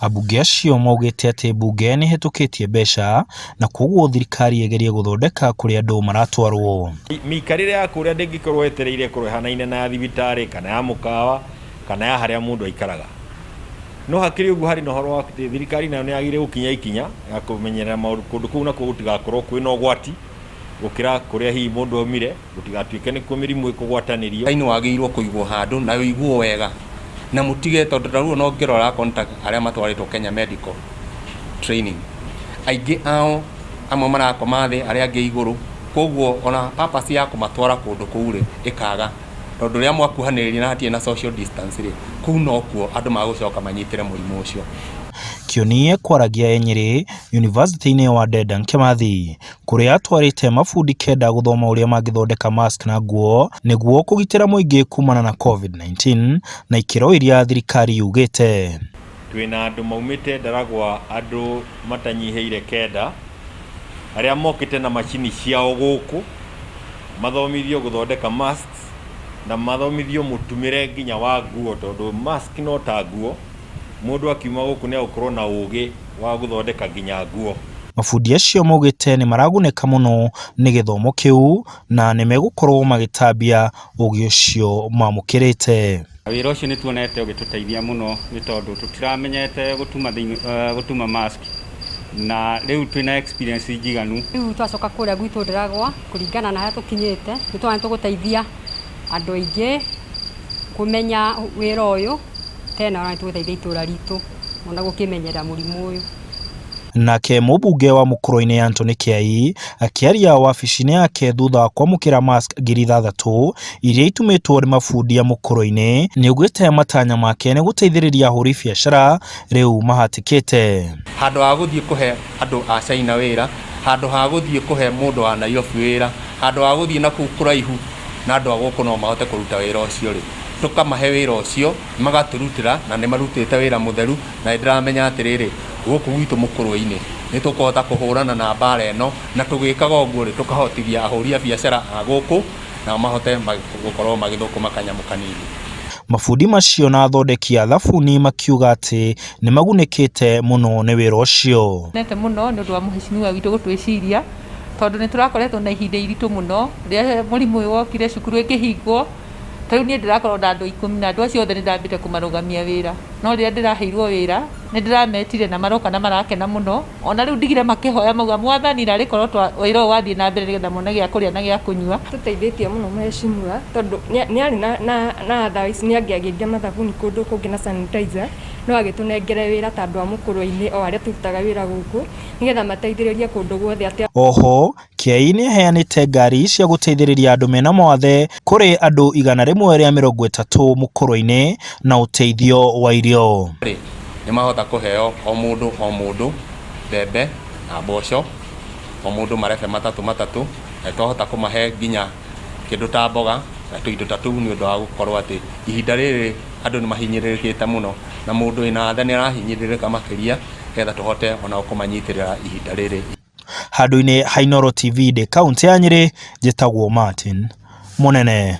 Ambunge acio maugĩte atĩ mbunge nĩĩhetũkĩtie mbeca na koguo thirikari ĩgerie gũthondeka kũrĩa andũ maratwarwo. Mĩikarĩre ya kũrĩa ndĩngĩkorwo yetereire ĩkorwo ĩhanaine na ya thibitarĩ kana ya mũkawa kana ya harĩa mũndũ aikaraga. No hakĩrĩ ũguo harĩ na ũhoro wa atĩ thirikari nayo nĩ yagĩrĩire gũkinya ikinya ya kũmenyerera maũndũ kũndũ kũu nakuo gũtigakorwo kwĩna ũgwati gũkĩra kũrĩa hihi mũndũ aumire, gũtigatuĩke nĩkuo mĩrimũ ĩkũgwatanĩrio. Nĩ wagĩrĩirwo kũigwo handũ na ũigwo wega na mũtige tondũ ta rĩu ona ũngĩrora contact arĩa matwarĩtwo Kenya Medical Training aingĩ ao amwe marakoma thĩ arĩa angĩ igũrũ koguo ona purpose ya kũmatwara kũndũ kũu rĩ ĩkaga tondũ rĩrĩa mwakuhanĩrĩria na hatirĩ na social distance rĩ kũu nokuo andũ magũcoka manyitĩre mũrimũ ũcio. Kĩoni ekwaragia e Nyĩrĩ yunivasĩtĩ-inĩ wa Dedan Kimathi kũrĩa atwarĩte mabundi kenda gũthoma ũrĩa mangĩthondeka mask na nguo nĩguo kũgitĩra mũingĩ kumana na Covid-19 na ikĩro iria thirikari yugĩte. Twĩna andũ maumĩte Ndaragwa andũ matanyihĩire kenda arĩa mokĩte na macini ciao gũkũ mathomithio gũthondeka masks na mathomithio mũtumĩre nginya wa nguo tondũ mask no ta nguo mũndũ akiuma gũkũ nĩ agũkorwo na ũgĩ wa gũthondeka nginya nguo. Mabundi acio maugĩte nĩ maragunĩka mũno nĩ gĩthomo kĩu na nĩ megũkorwo magĩtambia ũgĩ ũcio mamũkĩrĩte. Wĩra ũcio nĩ tuonete ũgĩtũteithia mũno nĩ tondũ tũtiramenyete gũtuma thĩinĩ gũtuma mask na rĩu twĩna experience njiganu. Rĩu twacoka kũrĩa gwitũ Ndaragwa kũringana na harĩa tũkinyĩte nĩ tũrona nĩ tũgũteithia andũ aingĩ kũmenya wĩra ũyũ tena ona nĩ tũgũteithia itũra ritũ ona gũkĩmenyerera mũrimũ ũyũ. Nake mũmbunge wa Mũkũrwe-inĩ Anthony Kĩai akĩaria wabici-inĩ yake thutha wa kwamũkĩra mask 6,000 iria itumĩtwo nĩ mabundi a Mũkũrwe-inĩ nĩaugĩte matanya make nĩ gũteithĩrĩria ahũri biacara rĩu mahatĩkĩte. Handũ ha gũthiĩ kũhe andũ a China wĩra, handũ ha gũthiĩ kũhe mũndũ wa Nairobi wĩra, handũ ha gũthiĩ na kũu kũraihu na andũ a gũkũ no mahote kũruta wĩra ũcio rĩ, tũkamahe wĩra ũcio magatũrutĩra na nĩ marutĩte wĩra mũtheru na nĩ ndĩramenya atĩrĩrĩ, gũkũ gwitũ Mũkũrwe-inĩ nĩ tũkũhota kũhũrana na mbara ĩno na tũgĩkaga ũguo rĩ, tũkahotithia ahũri a biacara a gũkũ nao mahote gũkorwo magĩthũkũma kanyamũ kanini. Mabundi macio na athondeki a thabuni makiuga atĩ nĩ magunĩkĩte mũno nĩ wĩra ũcio. Nete mũno nĩ ũndũ wa mũhecimiwa witũ gũtwĩciria tondũ nĩ tũrakoretwo na ihinda iritũ mũno rĩrĩa mũrimũ ũyũ wokire cukuru ĩkĩhingwo. Ta rĩu niĩ ndĩrakorwo na andũ 10 na andũ acio othe nĩ ndambĩte kũmarũgamia wĩra. No rĩrĩa ndĩraheirwo wĩra nĩ ndĩrametire na maroka na marakena mũno. Ona rĩu ndigire makĩhoya mauga mwathani narĩ korwo wĩra ũyũ wathiĩ na mbere nĩgetha mone gĩa kũrĩa na gĩa kũnyua. Tũteithĩtie mũno mheshimiwa tondũ nĩ arĩ na otherwise nĩ angĩagĩrire mathabuni kũndũ kũngĩ na sanitizer no agĩtũnengere wĩra ta andũ a Mũkũrwe-inĩ o arĩa tũrutaga wĩra gũkũ nĩgetha mateithĩrĩrie kũndũ guothe atĩ. Oho, Kĩai nĩaheanĩte ngari cia gũteithĩrĩria andũ mena mawathe kũrĩ andũ 130 Mũkũrwe-inĩ na ũteithio wa irio. Rĩ, nĩ mahota kũheo o mũndũ o mũndũ mbembe na mboco, o mũndũ marebe matatũ matatũ, na twahota kũmahe nginya kĩndũ ta mboga na tũindo ta tũu nĩ ũndũ wa gũkorwo atĩ ihinda rĩrĩ andũ nĩ mahinyĩrĩrĩkĩte mũno na mũndũ wĩna wathe nĩ arahinyĩrĩrĩka makĩria nĩgetha tũhote onao kũmanyitĩrĩra ihinda rĩrĩ. Handũ-inĩ ha Inooro TV ndĩ kaũntĩ ya Nyĩrĩ, njĩtagwo Martin Mũnene.